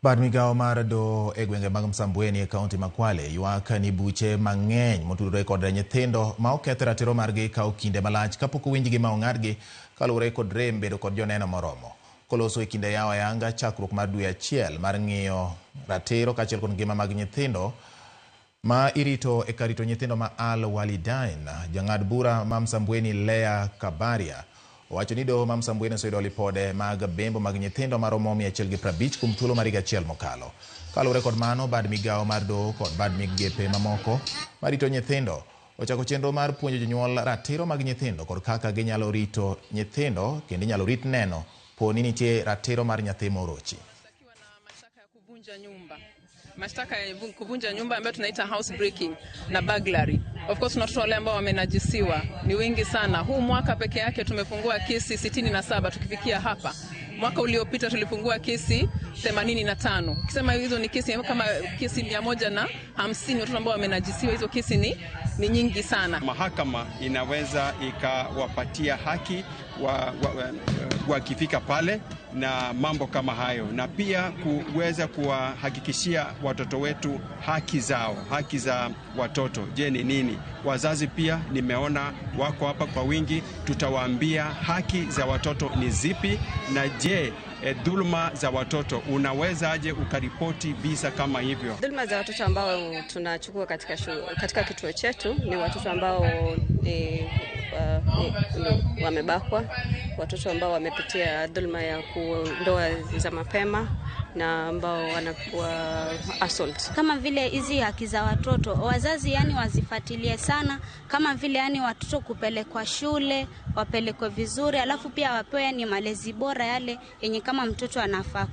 Bad migawo mar doho e gwenge mag Msambweni e kaunti ma Kwale ywak ni buche mang'eny motudore kod nyithindo ma oketh ratiro margi kawo kinde malach kapok owinjgi ma ong'adgi kaluwore kod rem bedo kod joneno moromo. Koloso e kinde yawo ayanga chakruok mar dwe achiel mar ng'iyo ratiro kaachiel kod ngima mag nyithindo ma irito e kar rito nyithindo ma Al Walidain, jang'ad bura ma Msambweni Leah Kabaria owacho ni doho ma Msambweni oseyudo lipode mag bembo mag nyithindo maromo 150 kuom thuolo mar higa achiel mokalo. Kaluwore kod mano, bad migawo mar doho kod bad migepe mamoko marito nyithindo ochako chenro mar puonjo jonyuol ratiro mag nyithindo kod kaka ginyalo rito nyithindo kendo inyalo rit neno poni nitie ratiro mar nyathi morochi. Kuvunja nyumba, mashtaka ya kuvunja nyumba ambayo tunaita house breaking na burglary. Of course watoto wale ambao wamenajisiwa ni wengi sana. Huu mwaka peke yake tumefungua kesi 67 tukifikia hapa. Mwaka uliopita tulifungua kesi 85. Ukisema hizo ni kesi kama kesi 150 watoto ambao wamenajisiwa, hizo kesi ni nyingi sana. Mahakama inaweza ikawapatia haki wakifika pale na mambo kama hayo, na pia kuweza kuwahakikishia watoto wetu haki zao, haki za watoto. Je, ni nini? Wazazi pia nimeona wako hapa kwa wingi, tutawaambia haki za watoto ni zipi, na je, dhuluma za watoto unawezaje ukaripoti visa kama hivyo? Dhuluma za watoto ambao tunachukua katika kituo chetu ni watoto ambao ni wamebakwa, watoto ambao wamepitia dhuluma ya ndoa za mapema na ambao wanakuwa assault. Kama vile hizi haki za watoto, wazazi yani wazifuatilie sana, kama vile yani watoto kupelekwa shule, wapelekwe vizuri, alafu pia wapewe yani malezi bora yale yenye kama mtoto anafaa.